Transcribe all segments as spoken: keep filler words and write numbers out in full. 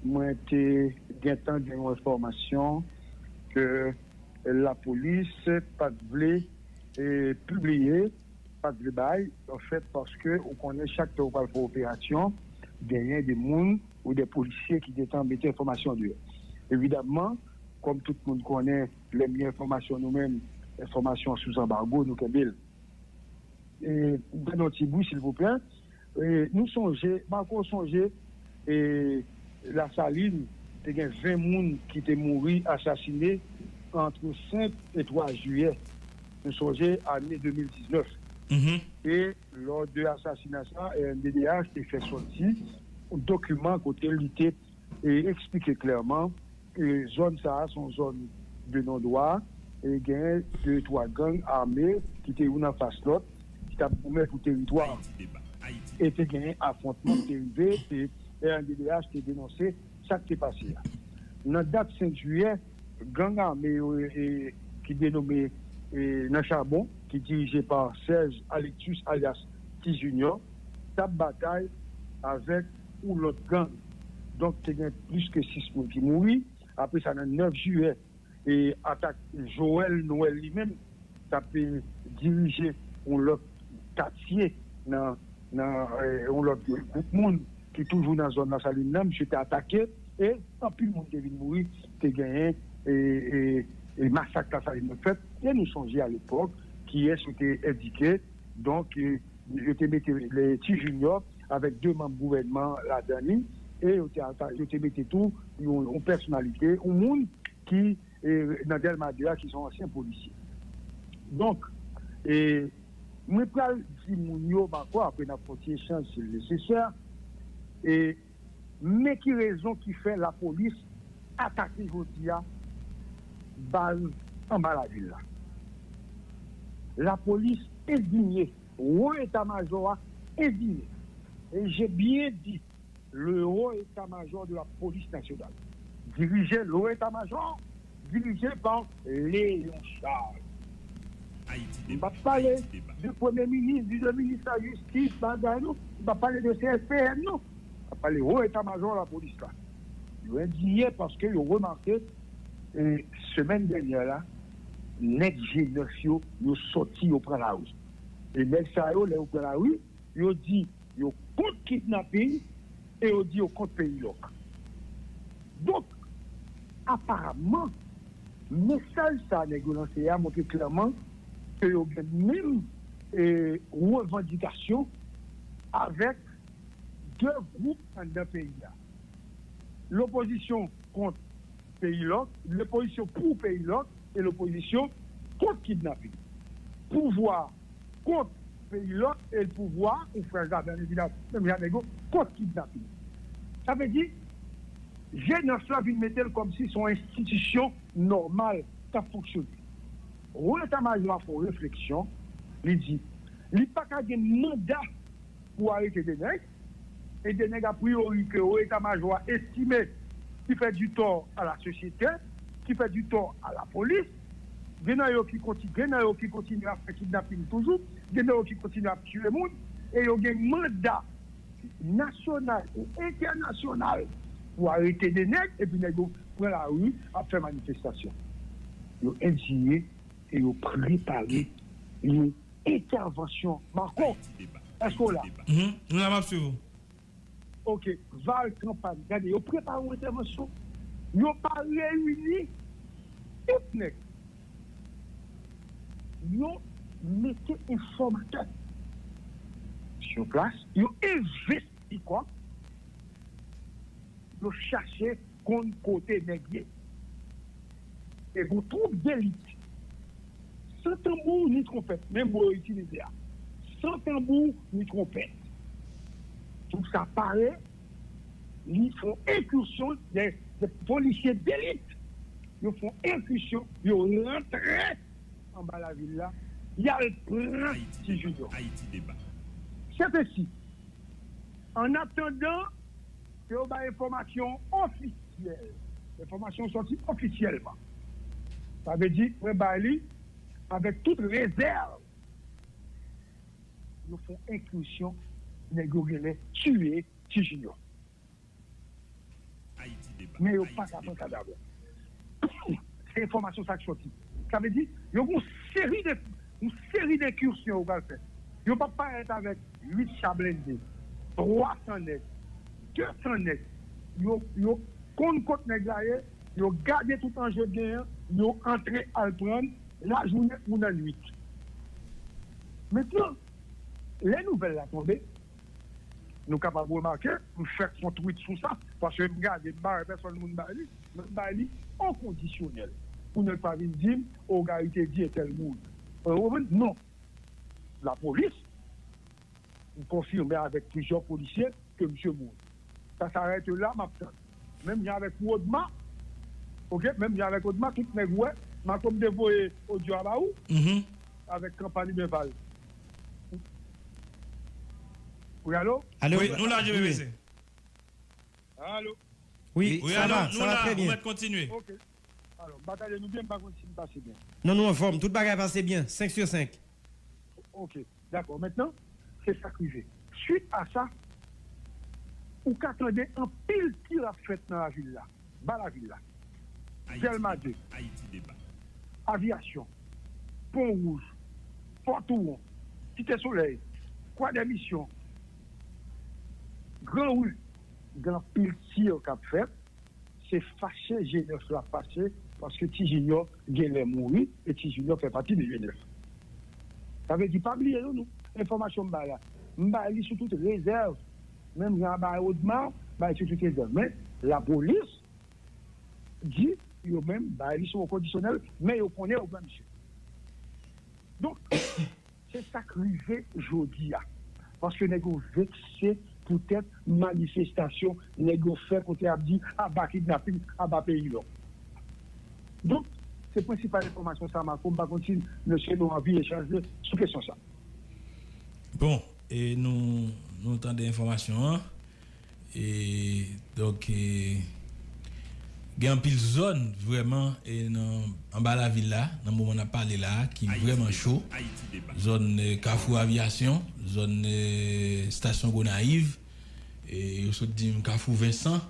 Mwen te gentan gen yon enfòmasyon ke lapolis pa t vle, e, pibliye, pa t vle bay, anfèt, paske ou konnen chak lè ou pral fè operasyon, genyen de moun ou de polisye ki gentan mete enfòmasyon deyò. Evidamman, kòm tout moun konnen, lè m gen enfòmasyon nou menm, enfòmasyon sou anbago, nou kenbe l. E, ban nou ti bri, silvouplè. E, nou sonje, Marco sonje, e, Lasalin, te gen ven moun ki te mouri asasine antre senk e twa jiyè. Nou sonje ane de mil diznèf. E lò de asasina sa, R N D D H te fè sòti yon dokiman kote li te, e, eksplike klèman, e, zòn sa a se yon zòn de non dwa, e gen de twa gang ame ki te youn anfas lòt, ki t ap goumen pou teritwa. E te gen afwontman ki te rive, e R N D D H te denonse sa k te pase a. Nan dat senk jiyè, gang ame yo, e, ki denome, e, Nan Chabon, ki dirije pa Serge Alectus alyas Ti Junior, t ap batay avèk yon lòt gang. Donk, te gen plis ke sis moun ki mouri. Apre sa, nan nèf jiyè, e, atak Joel Noël li menm, t ap, e, dirije yon lòt katye nan, nan, e, yon lòt gwoup moun ki toujou nan zòn Lasalin nan, misye te atake, e anpil moun te vin mouri, te genyen, e, e, e masak Lasalin nan fèt. E nou sonje alepòk, kiyès yo te endike, donk, e, yo te mete le Ti Junior avèk de manm gouvènman ladan li, e yo te ata-, yo te mete tou yon, yon pèsonalite, yon moun ki, e, nan Dèlma de a, ki se yon ansyen polisye. Donk, e, mwen pral di moun yo, Marco, apre n ap fè yon ti echanj, si l nesesè, e, men ki rezon ki fè lapolis atake jodi a baz anba lavil la. Lapolis endinye, wo eta majò a endinye. E je byen di, le haut état-major de la police nationale, dirije, le haut état-major dirije pa Léon Charles. M p ap pale de premye minis, di de minis lajistis, bagay nou. M p ap pale de C S P N nou. M ap pale wo eta majò lapolis la. Yo endiye paske yo remake, e, semèn dènyè la, nèg G nèf yo, yo sòti, yo pran lari. E nèg sa yo, lè yo pran lari, yo di yo kont kidnaping e yo di yo kont peyi lòk. Donk, aparamman, mesaj sa nèg yo lanse a montre klèman ke yo gen menm, e, revandikasyon avèk de gwoup anndan peyi a. Lopozisyon kont peyi lòk, lopozisyon pou peyi lòk e lopozisyon kont kidnaping. Pouvwa kont peyi lòk e pouvwa, ou frè Jaden, evidaman, menm jan nèg yo, kont kidnaping. Sa vle di, G nèf la vin mete l kòmsi se yon enstitisyon nòmal k ap fonksyone. Wo eta majò a fè yon refleksyon, li di, li pa ka gen manda pou arete de nèg, e de nèg a priori ke wo eta majò a estime ki fè du tort à la société, ki fè du tort à la police, gen nan yo ki konti-, gen nan yo ki kontinye ap fè kidnaping toujou, gen nan yo ki kontinye ap tiye moun, e yo gen manda nasyonal ou entènasyonal pou arete de nèg, epi nèg yo pran lari ap fè manifestasyon. Yo endiye e yo prepare yon entèvansyon. Marco, èske w la? Mhm. Nou la, m ap swiv ou. Ok, Val Kanpay, gade, yo prepare yon entèvansyon. Yo pa reyini tout nèg. Yo mete enfòmatè sou plas, yo envestigate, yo chache konn kote nèg ye. E gon twoup delit, san tanbou ni twonpèt, menm mo yo itilize a, san tanbou ni twonpèt. Twoup sa pare, li fè yon enkisyon, de, de polisye delit, yo fè yon enkisyon, yo rantre anba lavil la, y al pran Ti Junior. Sèt ensi, an atandan ke yo bay enfòmasyon ofisyèl, enfòmasyon sòti ofisyèlman. Sa vle di, mwen bay li avèk tout rezèv. Yo fè yon enkisyon, nèg yo genlè tiye Ti Junior. Men yo pa ka pran kadav la. Se enfòmasyon sa k sòti. Sa vle di, yo gen yon seri de, yon seri de enkisyon yo pral fè. Yo p ap parèt avèk uit cha blende, twa san nèg, de san nèg. Yo, yo konn kot nèg la ye, yo gade tout anje k genyen, yo antre al pran lajounen ou nan nwit. Mentnan, lè nouvèl la tonbe, nou kapab remake, m fèk fè yon tweet sou sa, paske m gade, m pa wè pèsonn moun bay li, men m bay li an kondisyonèl. Pou nèg pa vin di m, o, Gary te di entèl mouri. Ou konprann? Non. Lapolis, m konfime avèk plizyè polisye ke misye mouri. Sa s'arrête là, m ap tann. Menm jan avèk Rodma, oke, menm jan avèk Rodma, tout nèg wè, Malcom te voye odyo a ba ou, avèk kanpay Benval. Wi, alo? Alo? Wi, nou la, G B B C. Alo? Wi, wi, sa alo, va, nou sa va la, trè ou byen. Mèt kontinye. Oke. Alò, m pa tande nou byen, m pa konn si m pase byen. Non, nou anfòm, tout bagay pase byen, senk sou senk. Oke, dakò. Mentnan, se sa k rive. Swit a sa, ou ka tande anpil tir ap fèt nan lavil la, ba lavil la. Dèlma de, Ayiti Deba, Aviyasyon, Pon Wouj, Pòtouwon, Site Solèy, Kwa dè Misyon, Gran Ri, gen anpil tir k ap fèt. Se fache G nèf la fache paske Ti Junior genlè mouri e Ti Junior fè pati de G nèf. Sa vle di, pa bliye non, non. Enfòmasyon m bay la, m bay li sou tout rezèv. Menm jan a bay Odma, bay sou tout rezèv. Men, lapolis di yo menm bay li sou kondisyonèl, men yo konnen yo pran misye. Donk, se sa k rive jodi a. Paske nèg yo vekse poutèt manifestasyon nèg yo fè kote y ap di aba kidnapin, aba peyi lòk. Donk, se prensipal enfòmasyon sa, Marco. M pa konn si mesye nou anvi echanje sou kesyon sa. Bon, e nou, nou tande enfòmasyon an. E, donk, e, gen anpil zòn vrèman e nan anba lavil la, nan moman n ap pale la, ki vrèman cho. Zòn e, Kafou Aviyasyon, zòn e, Estasyon Gonayiv, e, yo sot di m Kafou Vensan,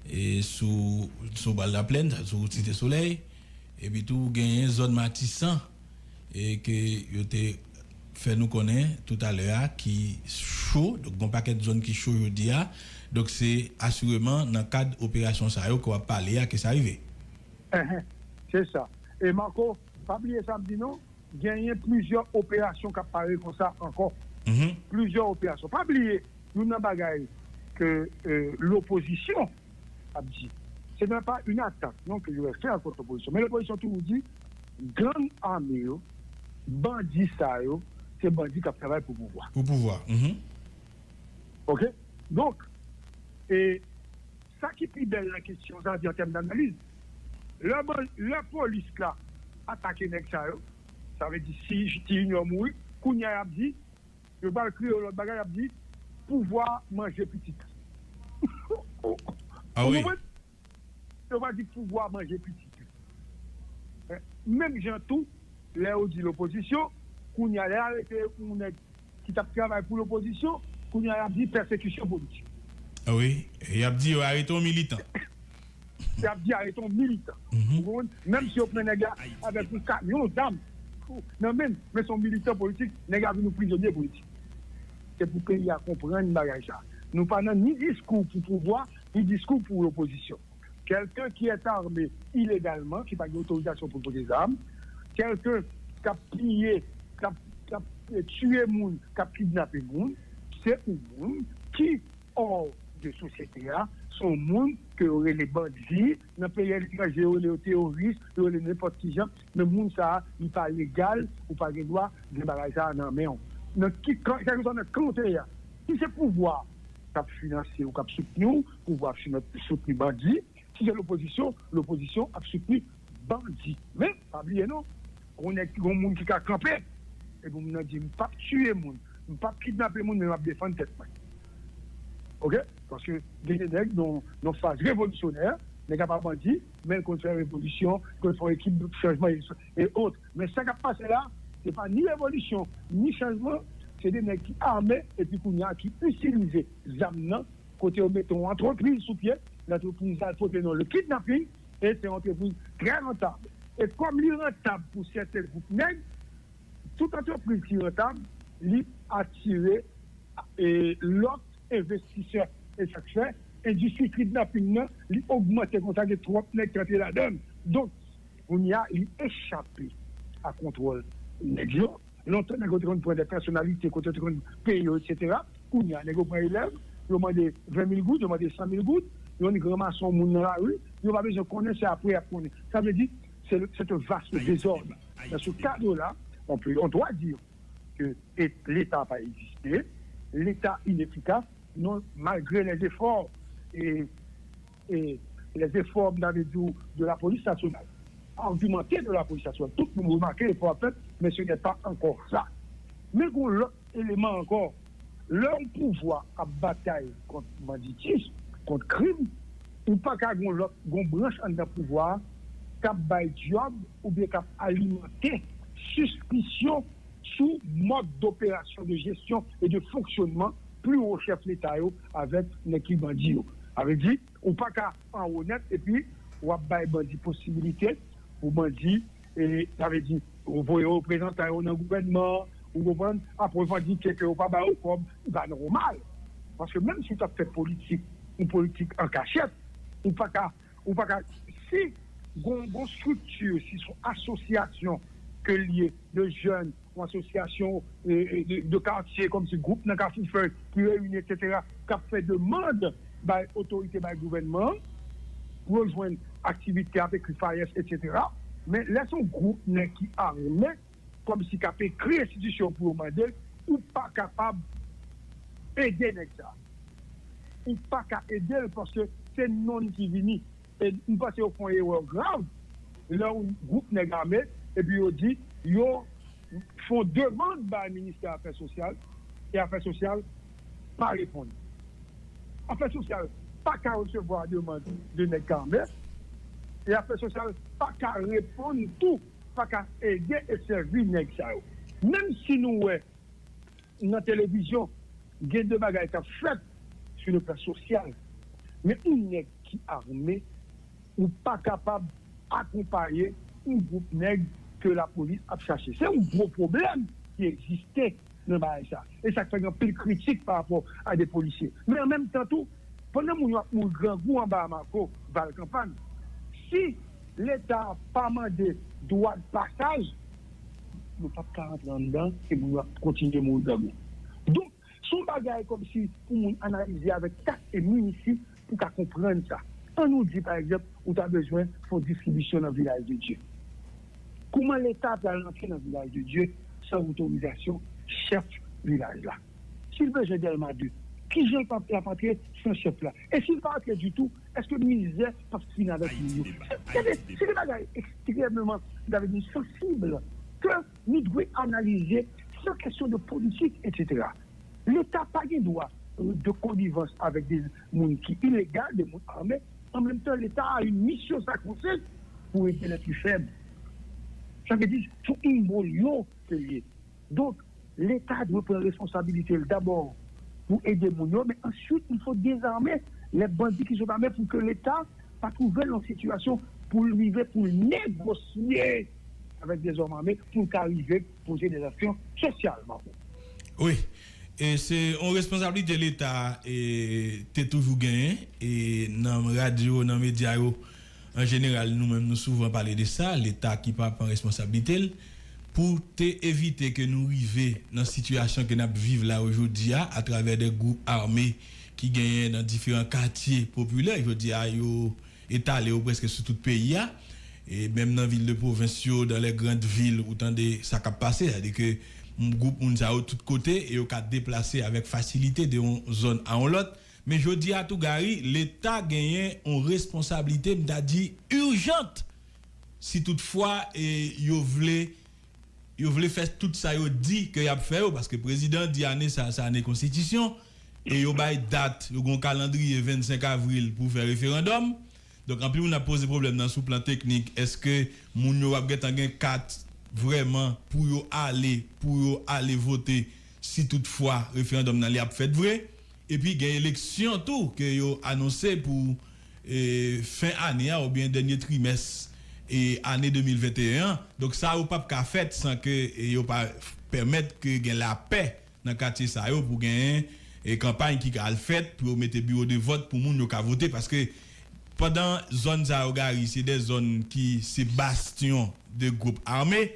e, sou, sou Bal Laplèn, sou wout Site Solèy. Epi tou, genyen zòn Matisan, e ke yo te fè nou konnen toutalè a ki cho, donk gon pakèt zòn ki cho jodi a. Donk se asireman nan kad operasyon sa yo ke w ap pale a ke sa rive. Enhen, se sa. E Marco, pa bliye sa m di non, genyen plizyè operasyon k ap pare konsa ankò. Plizyè operasyon. Pa bliye, youn nan bagay ke e, lopozisyon ap di, se nan pa yon atak non ke yo fè kont lopozisyon. Men lopozisyon toujou di, gang ame yo, bandi sa yo, se bandi k ap travay pou pouvwa. Pou pouvwa. Oke? Donk, e, sa ki pi bèl nan kesyon sa, di an tèm danaliz, lè, lè polis la atake nèg sa yo, sa vle di si Ti Junior mouri, kounye a y ap di, yo pral kreye yon lòt bagay, y ap di, pouvwa manje pitit. Ah wi. Yo pral di pouvwa manje pitit. Menm jan tou, lè yo di lopozisyon, kounye a lè y arete yon nèg ki t ap travay pou lopozisyon, kounye a y ap di pèsekisyon politik. Ah wi, y ap di yo arete yon militan. Y ap di arete yon militan. Ou konprann? Menm si yo pran nèg la avèk yon kamyon zam nan men l, men se yon militan politik, nèg la vin yon prizonye politik. Se pou peyi a konprann bagay sa. Nou pa nan ni diskou pou pouvwa, ni diskou pou lopozisyon. Kèlken ki est armé illégalement, ki pa gen otorizasyon pou l pote zam, kèlken k ap piye, k ap, k ap tiye moun, k ap kidnape moun, se yon moun ki hors de sosyete a, se yon moun ke yo rele bandi, nan peyi aletranje yo rele yo teworis, yo rele nenpòt ki jan, men moun sa a, li pa legal, ou pa gen dwa gen bagay sa a nan men w. Nan ki kan, kèlkeswa nan kan w te ye a, si se pouvwa k ap finanse w, k ap soutni w, pouvwa ap soutni bandi, si se lopozisyon, lopozisyon ap soutni bandi. Men, pa bliye non, gon nèg, gon moun ki ka kanpe, epi moun nan di, "M p ap tiye moun, m p ap kidnape moun, men m ap defann tèt mwen." Oke? Paske gen de nèg nan, nan faz revolisyonè, nèg la pa bandi, men l konn fè revolisyon, konn fè yon ekip chanjman e, e ot. Men sa k ap pase la, se pa ni revolisyon, ni chanjman, se de nèg ki ame, epi kounye a ki itilize zam nan, kote yo mete yon antrepriz sou pye, lantrepriz la pote non le kidnaping, e se yon antrepriz trè rantab. E kòm li rantab pou sèten gwoup nèg, tout antrepriz ki rantab, li atire e, lòt envestisè. E sa k fè endistri kidnaping nan, li ogmante konsa, gen twòp nèg ki antre ladan l. Donk, kounye a, li echape a kontwòl nèg yo. Lontan, nèg yo te konn pran de pèsonalite, kote yo te konn peye yo, etsetera. Kounye a, nèg yo pran elèv, yo mande ven mil goud, yo mande san mil goud, yo annik ranmase yon moun nan lari, yo pa bezwen konnen, se apre y ap konnen. Sa vle di, c'est le- c'est un vaste désordre. Dans ce cadre-là, on peut, on doit dire que e, Leta pa egziste, Leta inefikas, non, malgre les efforts, e, e, les efforts, m ta vle di w, de la police nationale, argumentés de la police nationale, tout moun remake efò ap fèt, men ce n'est pas encore ça. Men gon lòt eleman ankò, lè yon pouvwa ap batay kont banditis, kont krim, ou pa ka gon lòt, gon branch anndan pouvwa a k ap bay djòb oubyen k ap alimante sispisyon sou mòd doperasyon, de jesyon e de fonksyònman pli wo chèf Leta yo avèk nèg ki bandi yo. Sa vle di, ou pa ka anwo nèt epi w ap bay bandi posibilite pou bandi, e, sa vle di, ou voye reprezantan yo nan gouvènman, ou konprann, ap revandike ke yo pa ba yo kòb, li pa nòmal. Paske menm si w t ap fè politik, yon politik an kachèt, ou pa ka, ou pa ka, si gon, gon estrikti, si se yon asosyasyon ke l ye de jèn, yon asosyasyon, e, e, de, de katye, kòmsi gwoup nan Kafou Fèy ki reyini, etsetera, k ap fè demann bay otorite, bay gouvènman an, pou yo jwenn aktivite ap ekri FAES, etsetera. Men lè se yon gwoup nèg ki ame, kòmsi k ap ekri enstitisyon pou yo mande l, ou pa kapab ede nèg sa. Ou pa ka ede l paske se nonm ki vini. E m panse yo fè yon erè grav lè yon gwoup nèg ame epi yo di yo fè yon demann bay ministè afè sosyal e afè sosyal pa reponn. Afè sosyal pa ka resevwa demann de nèg k ame e afè sosyal pa ka reponn tou, pa ka ede e sèvi nèg sa yo. Menm si nou wè nan televizyon, gen de bagay k ap fèt sou le plan sosyal. Men yon nèg ki ame, ou pa kapab akonpaye yon gwoup nèg ke lapolis ap chache. Se yon gwo pwoblèm ki egziste nan bagay sa. E sa k fè gen anpil kritik pa rapò a de polisye. Men an menm tan tou, pandan moun yo ap mouri grangou anba Marco, Val Kanpann, si Leta pa mande dwa de pasaj, yo p ap ka rantre anndan e moun yo ap kontinye mouri grangou. Donk, se yon bagay kòmsi pou moun analize avèk tak e minisi pou ka konprann sa. Ann nou di, pa egzanp, ou ta bezwen fè yon distribisyon nan Vilaj de Dye. Kòman Leta pral rantre nan Vilaj de Dye san otorizasyon chèf vilaj la? Si l bezwen Dèlma de, kijan l p ap, l ap antre san chèf la? E si l pa antre ditou, èske mizè p ap fin avèk moun yo? Se, se de, se de bagay ekstrèmeman, m ta vle di, sansib, ke nou dwe analize san kesyon de politik, etsetera. Leta pa gen dwa, euh, de konivans avèk de moun ki ilegal, de moun ame. An menm tan, Leta a yon misyon sakrosenk pou ede lè pli fèb. Sa vle di, se yon imbolyon ke l ye. Donk, Leta dwe pran responsabilite l dabò pou ede moun yo, men answit, il faut dezame lè bandi ki sot ame pou ke Leta pa twouve l nan sitiyasyon pou l rive pou l negosye avèk dezòm ame pou l ka rive poze de aksyon sosyal, Marco. Wi. E se yon responsablite Leta, e, te toujou genyen. E nan radyo, nan medya yo, an jeneral, nou menm, nou souvan pale de sa, Leta ki pa pran responsablite l pou te evite ke nou rive nan sitiyasyon ke n ap viv la yo jodi a, atravè de gwoup ame ki genyen nan diferan katye popilè. Jodi a, yo etale yo prèske sou tout peyi a. E menm nan vil de pwovens yo, dans les grandes villes, ou tande sa k ap pase. Sètadi ke m-, gwoup moun sa yo tout kote, e yo ka deplase avèk fasilite de yon zòn a yon lòt. Men jodi a tou, Gary, Leta genyen yon responsablite, m ta di, ijant, si toutfwa, e, yo vle, yo vle fè tout sa yo di ke y ap fè yo, paske prezidan di ane sa, se ane konstitisyon, e yo bay dat, yo gen yon kalandriye vennsenk avril pou fè referandòm. Donk, anpil moun ap poze pwoblèm nan sou plan teknik, èske moun yo ap gentan gen kat vrèman pou yo ale, pou yo ale vote, si toutfwa referandòm nan li ap fèt vre? Epi gen eleksyon tou ke yo anonse pou e, fen ane a oubyen dènye trimès e ane de mil venteyen an. Donk sa yo p ap ka fèt san ke e, yo pa pèmèt ke gen lapè nan katye sa yo pou genyen e, kanpay ki ka al fèt pou yo mete biwo de vòt pou moun yo ka vote. Paske pandan zòn sa yo, Gary, se de zòn ki se bastyon de gwoup ame,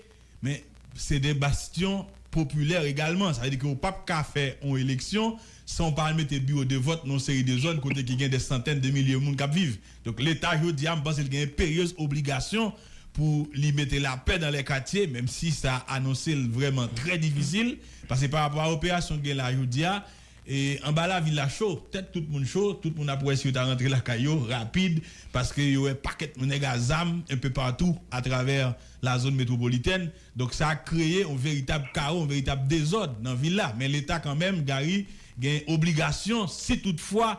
men se de bastyon popilè egalman. Sa vle di ke w p ap ka fè yon eleksyon san w pa al mete biwo de vòt nan yon seri de zòn kote ki gen de santèn de milye moun k ap viv. Donk, Leta, jodi a, m panse l gen enperyez obligasyon pou li mete lapè dans les quartiers, menm si sa anonse l vrèman trè difisil, paske pa rapò a operasyon k gen la jodi a, e anba lavil la cho, tèt tout moun cho, tout moun ap wè si yo ta rantre lakay yo rapid, paske yo wè pakèt nèg a zam enpe patou atravè la zòn metwopolitèn. Donk, sa kreye yon veritab kawo, yon veritab dezòd nan vil la. Men Leta, kanmenm, Gary, gen obligasyon, si toutfwa,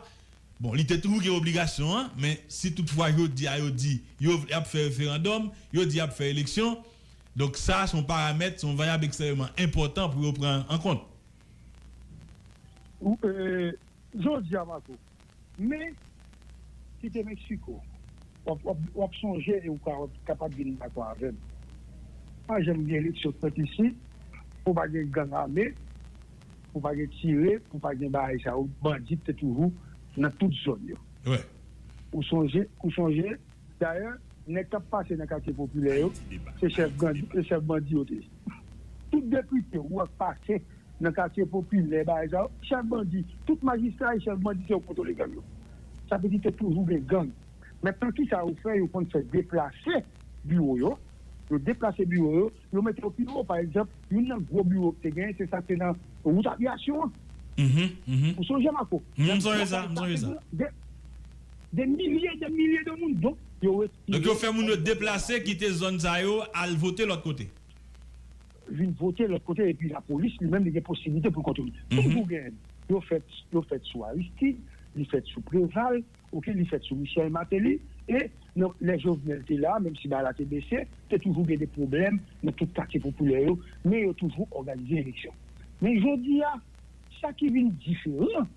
bon, li te toujou gen obligasyon an, men si toutfwa jodi a yo di yo vle ap fè referandòm, yo di y ap fè eleksyon, donk, sa, se yon paramèt, se yon varyab ekstrèmeman enpòtan pou yo pran an kont. Ou, e, jodi a, Marco, men kite Meksiko, w ap, w ap, w ap sonje e ou ka, w ap kapab vin dakò avè m. Pa janm gen eleksyon k fèt isit, pou pa gen gang ame, pou pa gen tire, pou pa gen bagay sa yo, bandi te toujou nan tout zòn yo. Wi. Ou sonje, ou sonje, dayè, nèg k ap pase nan katye popilè yo, se chèf bandi, se chèf bandi yo te ye. Tout depite ou wè k pase nan katye popilè, bagay sa yo, chèf bandi, tout majistra e chèf bandi se yo k kontwole gang yo. Sa vle di te toujou gen gang. Mentnan kisa yo fè? Yo konn fè deplase biwo yo. Yo deplase biwo yo, yo mete yo pi wo. Pa egzanp, youn nan gwo biwo ki te genyen, se sa k te nan wout aviyasyon an. Ou sonje, Marco? M sonje sa, m sonje sa. De, de milye, de milye de moun. Donk, yo retire. Donk, yo fè moun yo deplase, kite zòn sa yo, al vote lòt kote. Vin vote lòt kote, epi lapolis li menm li gen posiblite pou l kontwole. Toujou gen. Yo fèt, yo fèt sou Aristide, li fèt sou Preval, oke, li fèt sou Michel Martelly, e nan lè Jovenel te la, menm si bagay la te bese, te toujou gen de pwoblèm nan tout katye popilè yo, men yo toujou òganize eleksyon. Men jodi a, sa ki vin diferan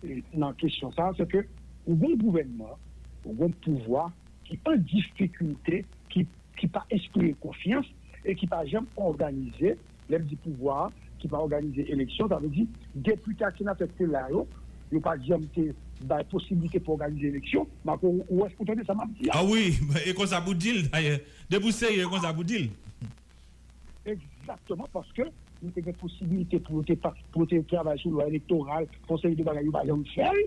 e, nan kesyon sa, se ke ou gen yon gouvènman, ou gen yon pouvwa ki an difikilte, ki, ki pa enspire konfyans e ki pa janm òganize, lè m di pouvwa a, ki pa òganize eleksyon, sa vle di depite ak senatè ki te la yo, yo pa janm te bay posiblite pou òganize eleksyon. Marco, ou, ou tande sa m ap di a? A wi, e konsa pou di l, dayè. Depi w serye, e konsa pou di l. Egzakteman, paske yo te gen posiblite pou yo te pa, pou yo te travay sou lwa elektoral, fè yon seri de bagay, yo pa janm fè l.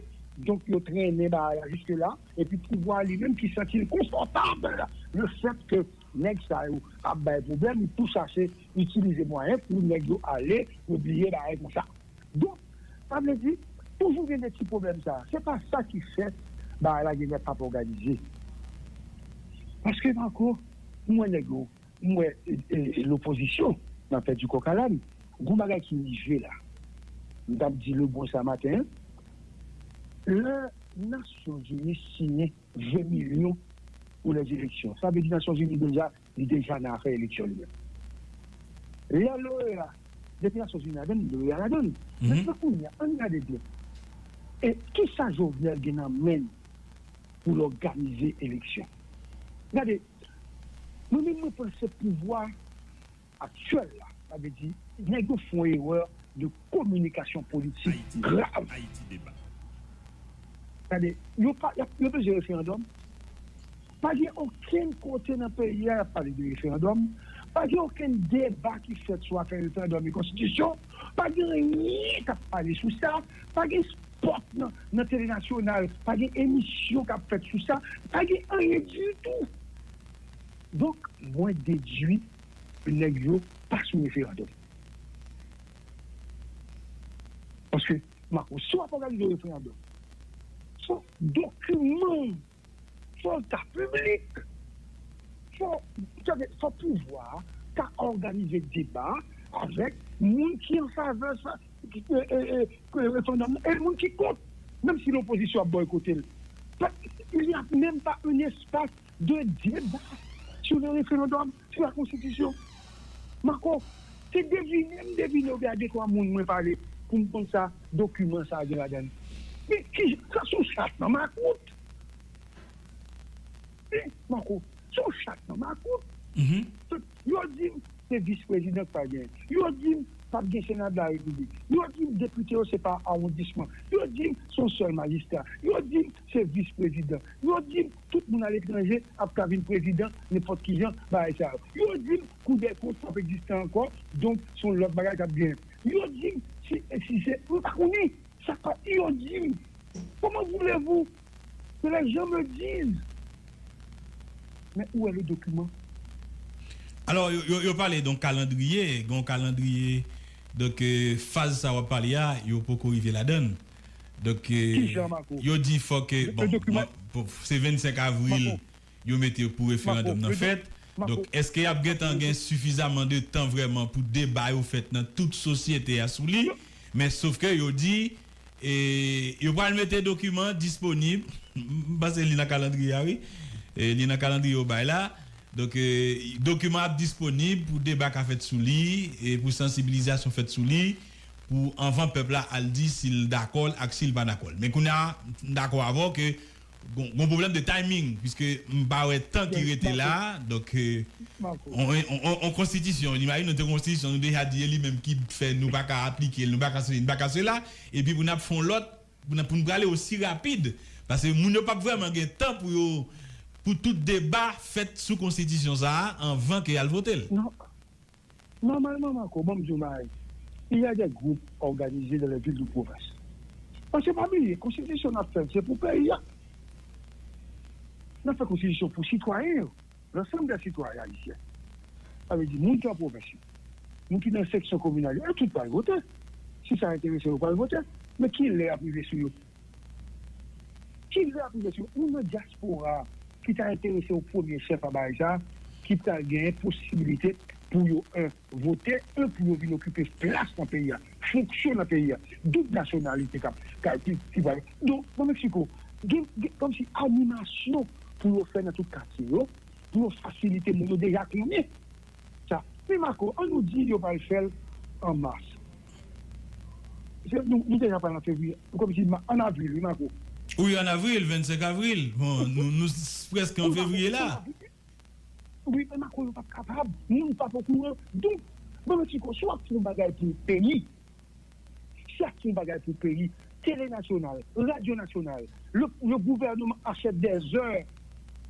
Donk, yo trennen bagay la jiske la, epi pouvwa a li menm ki santi l konfòtab lefèt ke nèg sa yo ap bay pwoblèm, li tou chache itilize mwayen pou nèg yo ale, yo bliye bagay konsa. Donk, sa vle di, toujou gen de ti pwoblèm sa. Se pa sa ki fè bagay la genlè p ap òganize. Paske, Marco, m wè nèg yo, m wè e, e, e, lopozisyon nan pèdi kòk a làn. Gon bagay ki rive la. M t ap di Lebrun sa maten an, lè Nasyonzini siyen ven milyon pou lèzeleksyon, sa vle di Nasyonzini deja, li deja nan afè eleksyon li menm. Lè l'OEA, depi Nasyonzini ladann, l'OEA ladann. Mentnan kounye a, ann gade byen. E kisa Jovenel gen nan men l pou l òganize eleksyon? Gade, mwen menm mwen panse pouvwa aktyèl la, sa vle di, nèg yo fè yon erè de kominikasyon politik grav. Gade, yo pa, y ap, yo bezwen referandòm. Pa gen okenn kote nan peyi a y ap pale de referandòm. Pa gen okenn deba ki fèt sou afè referandòm e konstitisyon. Pa gen anyen k ap pale sou sa. Pa gen spòt nan, nan tele nasyonal. Pa gen emisyon k ap fèt sou sa. Pa gen anyen ditou. Donk, mwen dedui nèg yo pa sou referandòm. Paske, Marco, si w ap òganize yon referandòm, fò dokiman, fò l ta piblik, fò, sa vle di, fò pouvwa a ta òganize deba avèk moun ki an favè sa, ki, e, e, e, referandòm nan, e moun ki kont, menm si lopozisyon ap bòykote l. Pa, il y a même pas un espace de débat sur le référendum, sur la constitution. Marco, se devine m devine oubyen a de twa moun mwen pale pou m konn sa dokiman sa a gen ladan l. Men ki, sa sou chat nan makout. Mako, se yon chat nan makout. Yo di m se vis prezidan k pa genyen. Yo di m p ap gen sena de la repiblik. Yo di m depite yo se pa awondisman. Yo di m se yon sèl majistra. Yo di m se vis prezidan. Yo di m tout moun aletranje ap ka vin prezidan nenpòt ki jan bagay sa yo. Yo di m kou dè kont p ap egziste ankò, donk se yon lòt bagay k ap genyen. Yo di m si, si se, m pa konnen. Sa pa yo di m. Comment voulez-vous que les gens me disent? Men où est le document? Alò, yo, yo, yo pale de yon kalandriye, yon kalandriye. Donk, euh, faz sa w ap pale a, yo poko rive ladan l. Donk, euh, yo di fòk, bon, se vennsenk avril yo mete pou referandòm nan fèt. Donk, èske y ap gentan gen sifizaman de tan vrèman pou deba yo fèt nan tout sosyete a sou li? Men sof ke yo di, e, yo pral mete dokiman disponib. M panse li nan kalandriye a, wi. E, li nan kalandriye yo bay la. Donk, e, dokiman ap disponib pou deba ka fèt sou li, e pou sansibilizasyon fèt sou li, pou anvan pèp la al di si l dakò l ak si l pa dakò l. Men kounye a, m dakò avè w ke gon, gon pwoblèm de timing, piske m pa wè tan ki rete la, donk, e, on, on, on, on konstitisyon, imajine nou te yon konstitisyon, nou deja di e li menm ki fè nou pa ka aplike l, nou pa ka sesi, nou pa ka sela, epi pou n ap fè yon lòt, pou n, pou n prale osi rapid, paske moun yo p ap vrèman gen tan pou yo, pou tout deba fèt sou konstitisyon sa a anvan ke y al vote l. Non. Normalman, Marco, ban m di w bagay. Il y a des groupes organisés dans les villes de province. Paske pa bliye, konstitisyon n ap fè, se pou peyi a. N ap fè konstitisyon pou sitwayen yo, l'ensemble des citoyens haïtiens. Sa vle di, moun ki an pwovens yo, moun ki nan seksyon kominal yo, e tout pral vote. Si sa enterese yo, pral vote. Men ki lè y ap rive sou yo? Ki lè y ap rive sou yo? Ou nan dyaspora ki ta enterese yo premye chèf a bagay sa, ki ta genyen posibilite pou yo, en, vote, en, pou yo vin okipe plas nan peyi a, fonksyon nan peyi a, doub nasyonalite k ap, k ap, ki, ki pral. Donk, nan Meksiko, gen, gen kòmsi animasyon pou yo fè nan tout katye yo, pou yo fasilite moun yo deja konnen sa. Men Marco, an nou di yo pral fè l an mas. Se, nou, nou deja pral an fevriye. Kòmsi ma-, an avril, wi, Marco. Wi, an avril, vennsenk avril. Bon, nou, nou s-, prèske an fevriye la. Wi, men Marco, yo p ap kapab. Moun p ap okouran. Donk, ban m eksplike w, si w ap fè yon bagay pou peyi, si w ap fè yon bagay pou peyi, tele nasyonal, radyo nasyonal, le, le gouvernement achète des heures,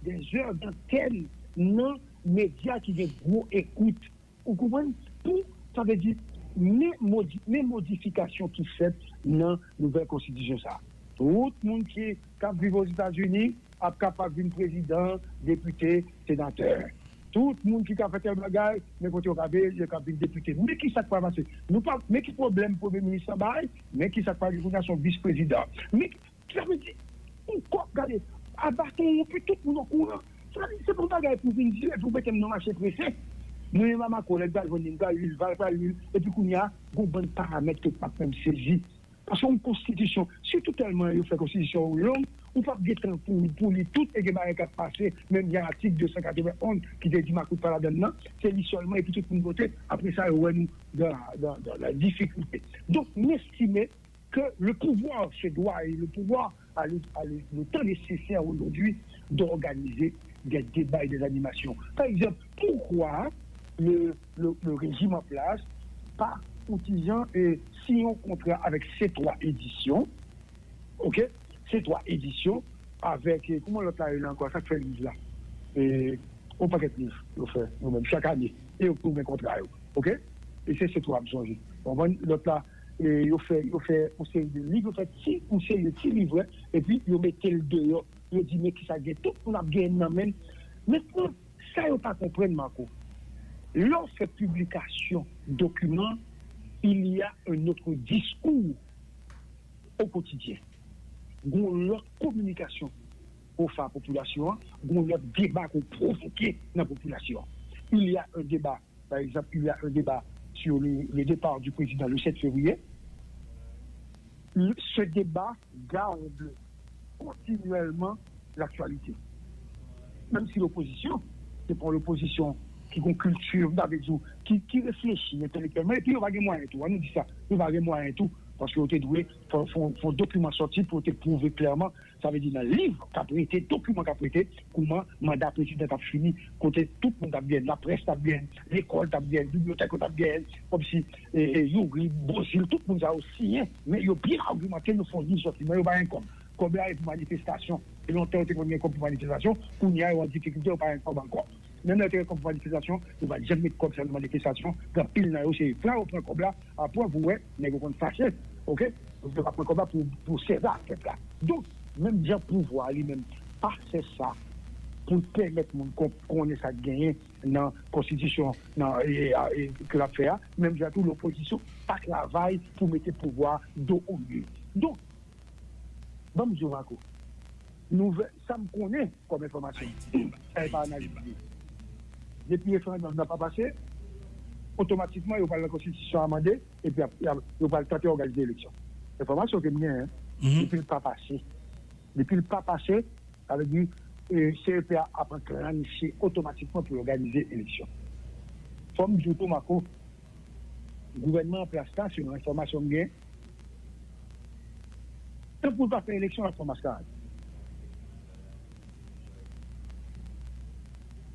des heures d'antenne nan medya ki gen gwo ekout. Ou konprann? Pou, sa vle di, men modi-, men modifikasyon ki fèt nan nouvèl konstitisyon sa a. Tout moun ki, k ap viv Ozetazini ap kapab vin prezidan, depite, senatè. Tout moun ki ka fè tèl bagay, men kote yo ka viv, yo ka vin depite. Men ki sa k pral pase? Nou pa, men ki pwoblèm premye minis lan bay, men ki sa k pral gen kounye a, se yon vis prezidan. Men Sa vle di, yon kòk, gade, a baton wonpi, tout moun okouran. Sa vle di, se pa yon bagay pou vin di, epi w mete m nan mache prese. Mwen menm a Marco, lè m pral jwenn li, m pral li l, pral, pral li l, epi kounye a, gon bann paramèt ke m p ap menm sezi. Paske yon konstitisyon, sitou tèlman yo fè konstitisyon yo long, ou p ap gen tan pou, pou li tout, e gen bagay k ap pase, menm gen atik de san katreven onz ki te di makout pa ladann nan, se li sèlman, epi tout moun vote, apre sa, yo wè nou dan, dan, dan la difikilte. Donk, m estime que le pouvoir se doit, et le pouvoir a le, a le, le temps nécessaire aujourd'hui d'organiser des débats et des animations. Par exemple, pourquoi le, le, le régime en place pa, ou ti jan, euh, signer un contrat avec C trois Éditions, ok? C trois Éditions, avec, euh, comment l'autre là, il a encore, ça fait livre là. Euh, yon pakèt liv yo fè yo menm chak ane, e yo tou gen kontra yo, ok? E se, se tou ap sonje. Konprann? Lòt la, e yo fè, yo fè yon seri de liv, yo fè ti, yon seri de ti livrè, epi yo mete l deyò. Yo di, men kisa gen, tout moun ap gen nan men l. Mentnan, sa yo pa konprann, Marco, lè w fè piblikasyon dokiman, il y a un autre discours au quotidien. Gon lòt kominikasyon ou fè a popilasyon an, gon lòt deba ke w pwovoke nan popilasyon an. Il y a un débat, par exemple, il y a un débat sur le, le départ du président le sept février. Le, ce débat garde continuellement l'actualité. Menm si lopozisyon, se pa yon lopozisyon ki gon kilti, m ta vle di w, ki, ki reflechi entèlektyèlman, epi yo pa gen mwayen tou, ann nou di sa, yo pa gen mwayen tou, Paske yo te dwe fè yon dokiman sòti pou yo te pwouve klèman, sa vle di nan liv k ap rete, dokiman k ap rete, kouman manda prezidan t ap fini, kote tout moun t ap gen, laprès t ap gen, lekòl t ap gen, bibliyotèk yo t ap gen, kòmsi Youri, Bozil, tout moun sa yo siyen, men yo byen agimante, yo fè yon liv sòti, men yo pa gen kòb. Kòb la e pou manifestasyon. E lontan yo te konn gen kòb pou manifestasyon, kounye a yo an difikilte, yo pa gen kòb ankò. Menm lè yo te gen kòb pou manifestasyon, yo pa t janm met kòb sa nan manifestasyon. Gen anpil nan yo, se fwa yo pran kòb la, apre pou wè, nèg yo konn fache, oke? Yo pa pran kòb la pou, pou sèvi ak pèp la. Donk, menm jan pouvwa li menm pa fè sa pou l pèmèt moun konnen sa k genyen nan konstitisyon nan, e, e, ke l ap fè a, menm jan tou lopozisyon pa travay pou mete pouvwa a do olye. Donk, ban m di w, Marco, nouvèl, sa m konnen kòm enfòmasyon, sa e pa analiz li. Depi referandòm nan pa pase, otomatikman yo pral nan konstitisyon amande, epi ap, ap, yo pral tante òganize eleksyon. Enfòmasyon ke m genyen, depi l pa pase, depi l pa pase, sa vle di, e, C E P a ap anklannche otomatikman pou yo òganize eleksyon. Fò m di w tou, Marco, gouvènman an plas la, selon enfòmasyon m gen, tanpou l pa fè eleksyon, l ap fè maskarad.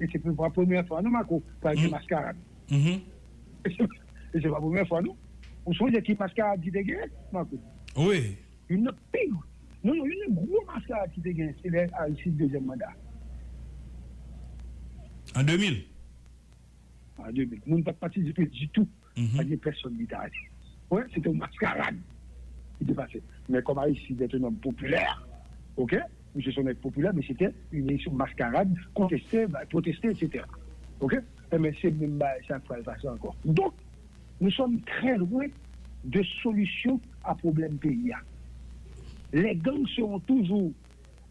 E se pa premyè fwa, non, Marco, pral gen maskarad. E se pa premyè fwa, non. Ou sonje ki maskarad ki te genyen, Marco? Wi. Youn nan pi, non, non, youn nan gwo maskarad ki te genyen, se lè Aristide dezyèm manda. An de mil? An de mil. Moun pa t patisipe ditou. Pa t gen pèsonn ki te ale. Wi, se te yon maskarad ki te pase. Men kòm Aristide se te yon nonm popilè, oke? Misye se yon nèg popilè, men se te yon eleksyon maskarad, konteste, pwoteste, etsetera. Oke? Enben, se menm bagay sa k pral pase ankò. Donk, nous sommes très loin de solution à problème peyi a. Les gangs seront toujours,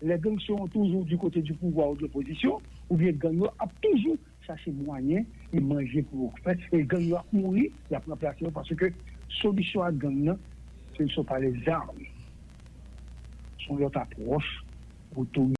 les gangs seront toujours du côté du pouvoir ou de l'opposition, oubyen gang yo ap toujou chache mwayen e manje pou yo fè, e gang yo ap mouri, y ap ranplase yo, paske solisyon a gang nan, ce ne sont pas les armes. Se yon lòt apwòch otorite.